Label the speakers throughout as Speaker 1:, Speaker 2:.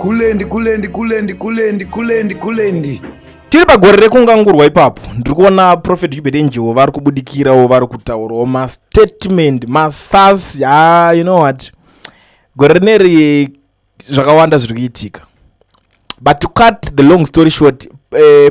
Speaker 1: Kulendi, kulendi, kulendi, kulendi, kulendi, kulendi.
Speaker 2: Tiri pagore rekungangurwa ipapo, ndiri kuona Prophet Uebert Angel vari kubudikirawo, vari kutaurawo mastatement masasi. Ah, you know what, gore rineri zvakawanda zviri kuitika, but to cut the long story short,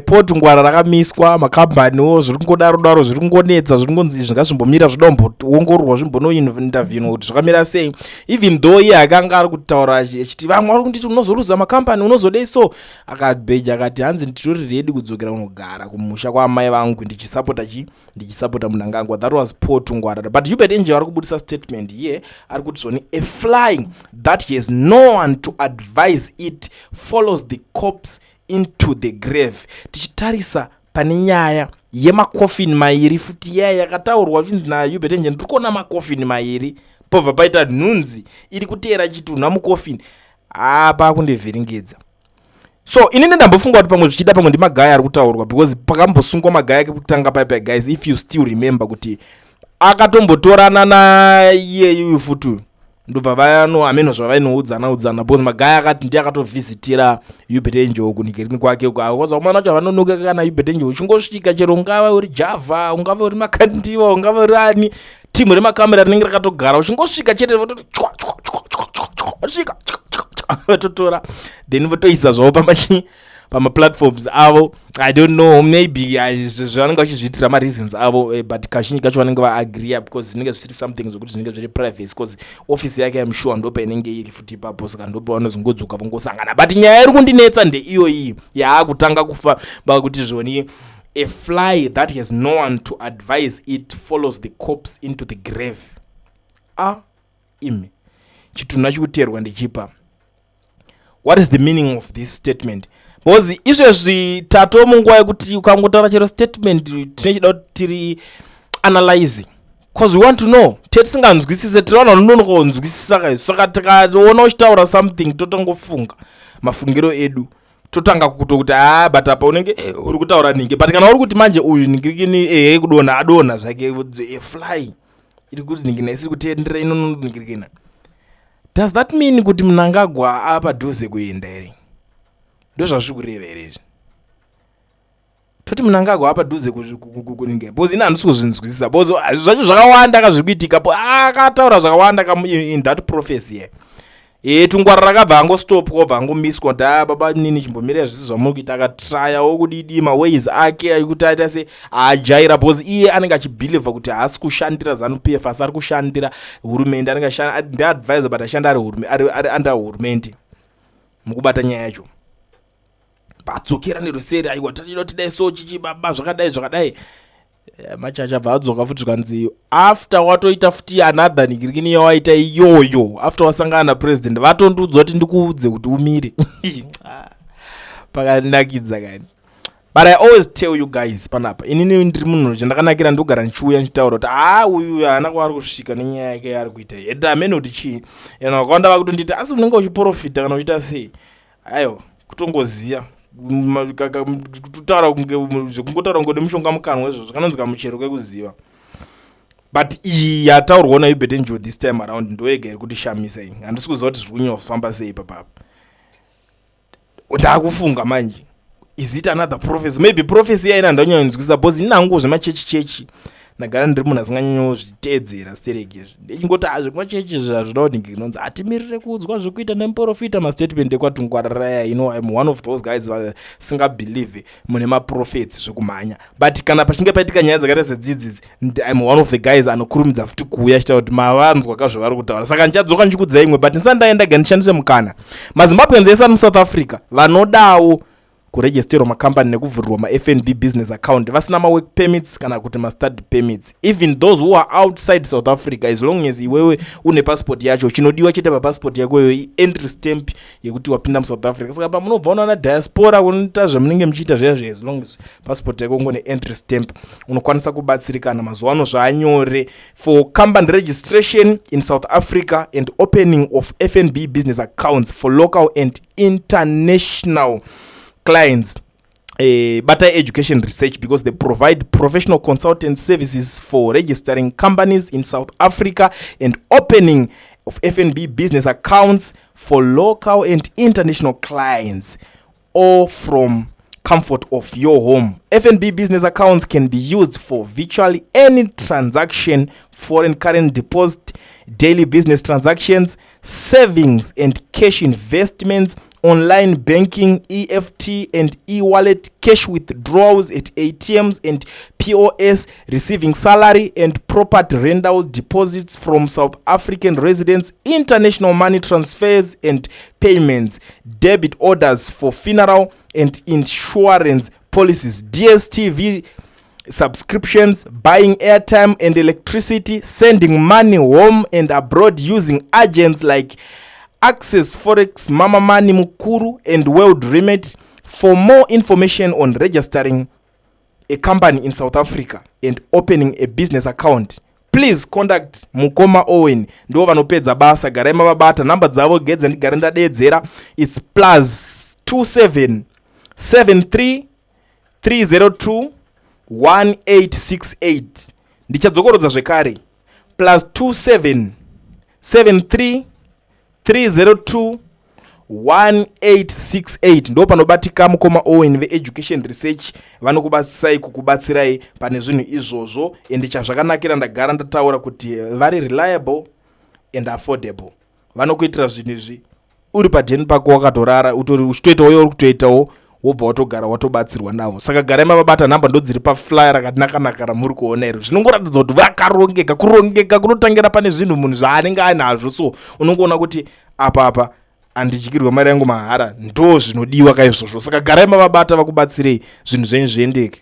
Speaker 2: Paul Tungwarara rakamiswa, makambaniwo zviri kungodaro daro, zviri kungonetsa, zviri kungonzi zvingazvimbomira, zvoda kumboongororwa, zvimbonointerviewa kuti zvakamira sei, even though iye akanga ari kutaura achiti vamwe vari kunditi unozoruza makambani, unozodei. So akabheja akati hanzi nditori ready kudzokera kunogara kumusha kwaamai vangu ndichisapota chi ndichisapota Mnangagwa. That was Paul Tungwarara. But Uebert Angel ari kubudisa statement here, ari kuti zvoni, "A fly that has no one to advise it follows the corpse into the grave." Tichitarisa pane nyaya yemakofini mairi futi yaya yakataurwa chinzi naUebert Angel, ndiri kuona makofini mairi, pobva paita nhunzi iri kuteera chitunha mukofini. Apa kundivhiringidza. So inini ndambofunga kuti pamwe zvichida pamwe ndimagaya ari kutaurwa, because pakambosungwa magaya kekutanga paipai, guys, if you still remember kuti akatombotorana naiyeyu futi, ndobva vayano hameno zvavainoudzana udzana, because magaya akati ndiye akatovhizitira Uebert Angel kunikerini kwake. Ukaza mwana wacho vanonoka kana Uebert Angel uchingosvika, chero ungava uri Java, ungava uri Makandiwa, ungava uri ani, timu remakamera rinenge rakatogara. Uchingosvika chete vototi chwa chwa chwa chwa chwa chwa, vasvika vototora, then votoisa zvavo pamachi pamaplatforms avo. I don't know, maybe zvavanenge vachizviitira mareasons avo, but kazhinji kacho vanenge vaagreea, because zvinenge zvisiri something zvokuti zvinenge zviri privacy, because office yake, I'm sure ndopa inenge iri futi ipapo, saka ndopa vanozongodzoka vongosangana. But nyaya iri kundinetsa ndeiyoyi yaakutanga kufa pakuti zvoni, "A fly that has no one to advise it follows the corpse into the grave." A imi, chitunha chikuteerwa ndichipa. What is the meaning of this statement? Because izvezvi tato munguva yekuti ukangotaura chero statement, tinechida kuti tiri analyze, 'cause we want to know. Tetisinganzwisise, tiri vanhu vanononoka kunzwisisa kaizvo, saka tikaona uchitaura something, totongofunga mafungiro edu, totanga kutokuti ha, but apa unenge uri kutaura ninge. But kana uri kuti manje uyu ningirikini, ehe, kudonha adonha zvake, fly iri kuti ningina isiri kutendera inononingirikina, does that mean kuti Mnangagwa apadhuze kuenda here? Ndozvazviri kureva here izvi, toti Mnangagwa apadhuze kuningira? Because ini handisi kuzvinzwisisa, because zvacho zvakawanda kazviri kuitika. Akataura zvakawanda in that prophecy here. Tungwarara rakabva angostopwa, obva angomiswa kuti a baba nini, chimbomirai, zvisi zvamuri kuita. Akatrayawo kudidi maways ake ekuti aita se ajaira, because iye anenge achibhilivha kuti haasi kushandira ZANU PF, asi ari kushandira hurumende. Anenge ndeadvisor, but ashanda ari under hurumende mukubata nyaya yacho. Padzokera neruseri, aiwa, tachida kuti dai so chichi baba, zvakadai zvakadai. Machacha bva adzoka futi, zvikanzi after watoita futi another nigirikini yawaita iyoyo, after wasangana napresident, vatondiudza kuti ndikuudze kuti umire. Ah, pakanakidza kani. But I always tell you guys panapa, inini ndiri munhu chandakanakira, ndogara ndichiuya ndichitaura kuti ha, uyu haana kwaari kusvika nenyaya yake yaari kuita, ende hamene kuti chii. And vakawanda vakutonditi asi unenge uchiprofita kana uchiita sei. Aiwa, kutongoziya kutaura kunge zvekungotaura kunge nemushonga mukanwa, izvo zvakanonzi kamuchero kekuziva. But iyi yataurwa naUebert Angel this time around ndoyega iri kutishamisa iyi. Handisi kuziva kuti zviri kunyanya sei ipapapa. Ndakufunga manje, is it another prophecy? Maybe prophecy yaina handanyanyonzwisisa, because ini hangu zvemachechi chechi ndagara ndiri munhu asinganyanyozviteedzera stereki izvi. Ndechingoti ha, zvemachechi izvi hazvida kuti nginonzi hatimirire kuudzwa zvekuita nemuprofita, mastatement ekwatungwararaya. I'm one of those guys vasingabelieve mune maprophets zvekumhanya, but kana pachinge paitika nyaya dzakaita sedzidzidzi, I'm one of the guys anokurumidza futi kuuya achitaura kuti mavanzwa kazvavari kutaura. Saka ndichadzoka ndichikudzai imwe, but ndisati ndaenda, ga ndishandise mukana. MaZimbabweans ese ari muSouth Africa vanodawo kuregisterwa makambani nekuvhurirwa maFNB business account, vasina mawork permits kana kuti mastudy permits, even those who are outside South Africa, as long as iwewe une passport yacho, chinodiwa chete papassport yako iyoyo ientry stamp yekuti wapinda muSouth Africa. Saka pamunobva unoona diaspora kunoita zvamunenge muchiita zviya zviya, as long as passport yako ngone entry stamp, unokwanisa kubatsirikana. Mazuva ano zvaanyore. For company registration in South Africa and opening of FNB business accounts for local and international clients, Batai Education Research, because they provide professional consultant services for registering companies in South Africa and opening of FNB business accounts for local and international clients, all from comfort of your home. FNB business accounts can be used for virtually any transaction, foreign current deposit, daily business transactions, savings and cash investments, online banking, EFT and e-wallet, cash withdrawals at ATMs and POS, receiving salary and property rentals deposits from South African residents, international money transfers and payments, debit orders for funeral and insurance policies, DSTV subscriptions, buying airtime and electricity, sending money home and abroad using agents like Access Forex, Mama Money Mukuru and World Remit. For more information on registering a company in South Africa and opening a business account, please contact Mukoma Owen. Ndivo vanopedza basa. Garai mavabata. Nhamba dzavo gedze ndigare ndadeedzera. It's +27 73 302 1868. Ndichadzokorodza zvekare: +27 73 302 1868. Ndo panobatika mukoma Owen veEducation Research. Vanokubatsisai kukubatsirai pane zvinhu izvozvo. Ende chazvakanakira, ndagara ndataura kuti vari reliable and affordable. Vanokuitira zvinhu izvi uri padheni pako wakatorara, utori uchitoitawo uri kutoitawo, wobva watogara watobatsirwa navo. Saka garai mavabata. Nhamba ndodziri paflyer rakanaka-naka ramuri kuona iri. Zvinongoratidza kuti vakarongeka. Kurongeka kunotangira pane zvinhu munhu zvaanenge ainazvo. So unongoona kuti apa handidyirwa mari yangu mahara. Ndo zvinodiwa kaizvozvo. Saka garai mavabata vakubatsirei, zvinhu zvenyu zviendeke.